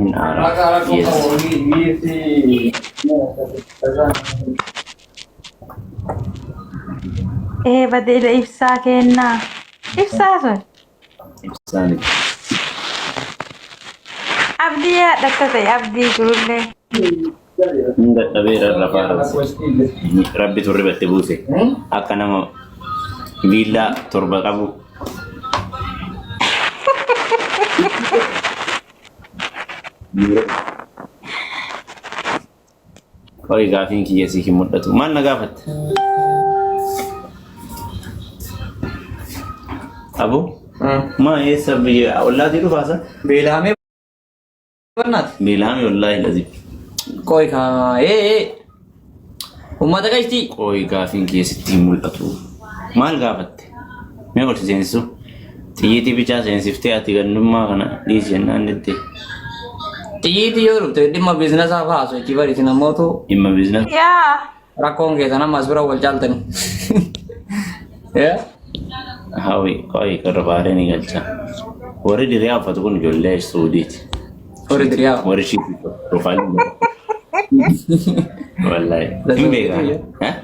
Hin aaraa. Yes. Ee badeela ibsaa kennaa. Ibsaa sun. Ibsaa miti. Abdii haadhatta ta'e abdii jirullee. Hin dadhabeera rafaa rabbi turri batte buuse. Akka nama viillaa torba qabu. Qoyi gaafiin kiyya siif hin mul'atu. Maal na gaafatte? Abu? Maa eessa biyya ollaatii dhufaasa? Beelaamee barnaati. Beelaame wallaahi lazim. Qoy kaa ee ee. Uummata qashtii. Qoyi gaafiin kiyya sitti hin mul'atu. Maal gaafatte? Mee ol si seensisu? Xiyyiitii bichaa seensiftee ati gandummaa kana dhiisi jennaan didde. Xiyyiitii yoo dhufte dhimma biizinasaa fa'aa sochii bari isin ammootu Dhimma biizinasa. Yaa. rakkoon keessan amma as bira wal caaltani. Hawi qoyi qorra baaree ni galcha. Warri diriyaa uffatu kun ijoollee Suudiiti. Warri diriyaa. Warri shiitii profaayilii. Wallaahi. Hin beekan. Eh?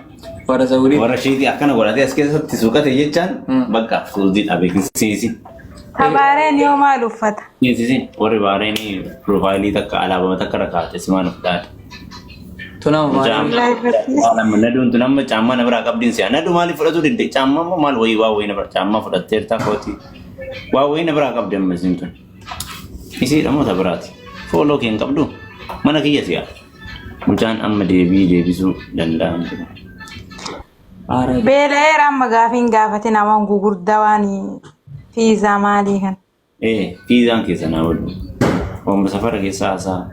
Warra Saawudii. Warra shiitii akkana godhatee as keessatti suuqate jechaan bakka Suudii dhabe siisi. Tabaareen yoo maal uffata? Siisi warri baareenii profaayilii takka alaabaa takka irra kaa'ate simaan of dhaade. Tunama maali? Mucaan naduun tun amma caammaa na biraa qabdiin si'a. Nadu maaliif fudhatu didde? Caammaa immoo maal wayii waa wayii na bira caammaa fudhatteerta kooti. Waa wayii na biraa qabdi amma isin tun. Isiidha moo ta biraati? Fooloo kee hin qabdu? Mana kiyya si'a. Mucaan amma deebii deebisuu danda'an jiru. Beela'eera amma gaafiin gaafatin waan gugurdaa waan fiizaa maalii kan Ee, fiizaan keessa naa oolu. Oomba safara keessa haasaa.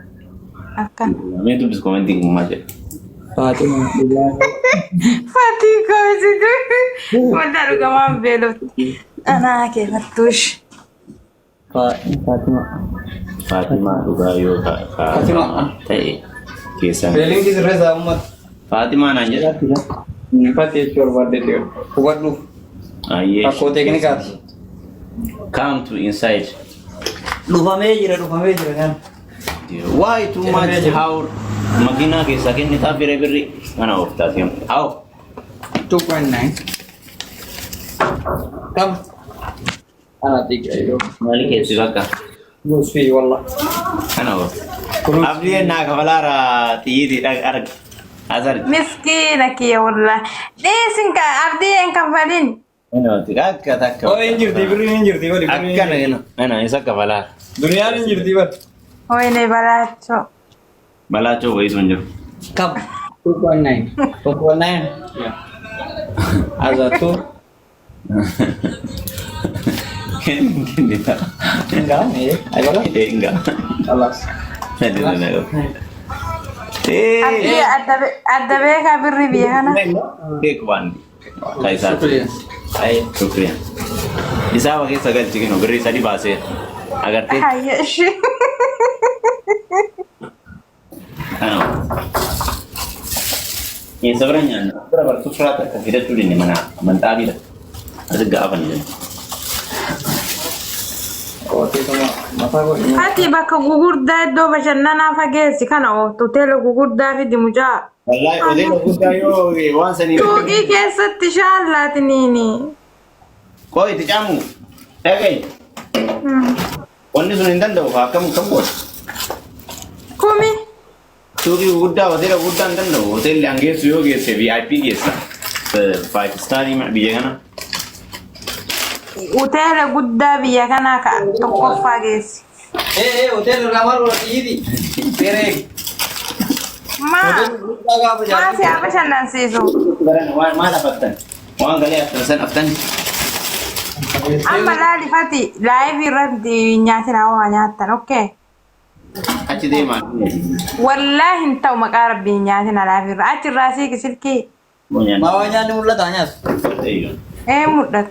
akka. Mee dubbis komentiin kun maal jedha? Faaxima dhugaa. Fatii koomisitu wanta dhugamaan beelofti. Anaa kee fattuush. Faaxima. Faatimaa dhugaa yoo Faatimaa. ta'e keessan. Feeliinki sirreessaa uummata. Faatimaa naan jedha. Fatti jechuu barbaadde hubadhuuf. Ayyee. Rakkoo teeknikaati. Come to inside. Dhufamee jira dhufamee jira kan. Why too much how makiinaa keessaa kennitaa firee birri kana ooftaati. How? 2.9. Kam? Ana xiqqaa Maali keessi bakka? Gosi wallah. Kana oofta. Abdii naa kafalaara xiyyiitii arge. As arge. Miskiina kiyya wallah. Dhiisin ka abdii hin kanfalin. Kanooti akka takka. Oh hin jirti birriin hin jirti bari birriin hin Akkana jirti. jenna. Kana isa kafalaara. Duniyaan hin jirti bari. Wayne balaachoo. Balaachoo wayii sun jiru. Kam? 2.9. 2.9. Yeah. As a 2. Kennita. Enggak, eh. Ayo lah. Eh, enggak. Alas. Eh, Abdii adda beekaa birri biyya kana. keek waan kaisaa. Shukriya. Ay, shukriya. Isaa wa keessa galchi kinu birrii sadi baasee. Agartee? Hayya ishee. Kana. Keessa bira nyaanna. Bira bartuu firaa takka fidachuu dinne mana amantaa bira. Asi gaafa ni jenna. Qootee sama mataa koo Ati bakka gugurdaa iddoo bashannanaa fageessi kana ooftu hoteela gugurdaa fidi mucaa. Wallahi hoteela guddaa yoo waan sanii. Suuqii keessatti shaallaatiniini. Koo itti caamu. Dhaga'i. Wanni sun hin danda'u akkam kam godha. Kumi. Suuqii guguddaa hoteela guguddaa hin danda'u. Hoteelli an geessu yoo geesse VIP geessa. Five star biyya kana. Hoteela guddaa biyya kanaa ka tokkoffaa geessi. Eh eh hoteela irraa maal godha xiyyiiti? Seera eegi. Maa Hoteela guddaa gaafa maa si jaartii. haa bashannansiisu. Baran waan maal afattan? Waan galee aftan san aftan. Amma laalifati laayivii irratti nyaatina waa nyaattan okkee. Achi deemaa. Wallaahi hin ta'u maqaa rabbiin nyaatina laayivii irra achirraa siiki silkii Maa waa nyaanni mul'ata nyaas? ee mul'ata.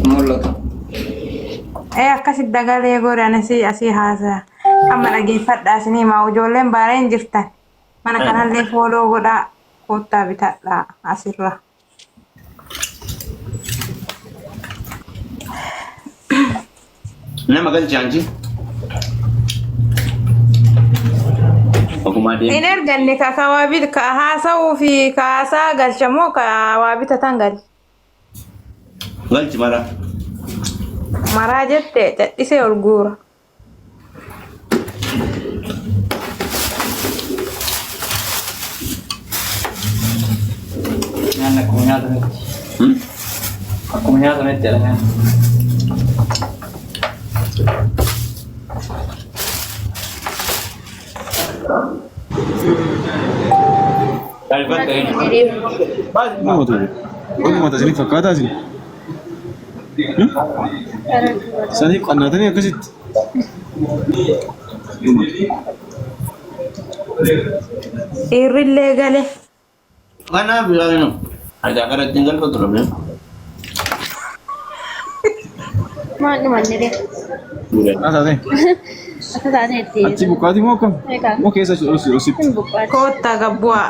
Mul'ata. Ee akkasitti dagalee godhe ani asii haasaya. Amma dhageeffadhaa isinii himaa ijoolleen baareen jirtan. Mana kanallee fooloo godhaa koottaa bitadhaa asirra. Nama galchi anchi. Uumaa deemu. Hin erganne ka ka waa bit ka haasa'uu fi ka haasaa galcha moo ka waa bitatan galcha. Galchi mara. Maraa jette cadhisee ol guura. Nyaanni akkuma nyaatametti. Akkuma nyaatametti jedha nyaanni. Walumaa isin fakkaataa isin. Saniif qannaatanii akkasitti. Dhiirrillee gale. Kanaaf ilaalinu. Argaa kanatti hin galfatu dhabne. Maal dhumanne ree? Haa taatee. Akka taateetti. Achi buqqaatii moo akkam? Egaa. Moo keessa ositti? Hin buqqaati. Koottaa gabbu'aa.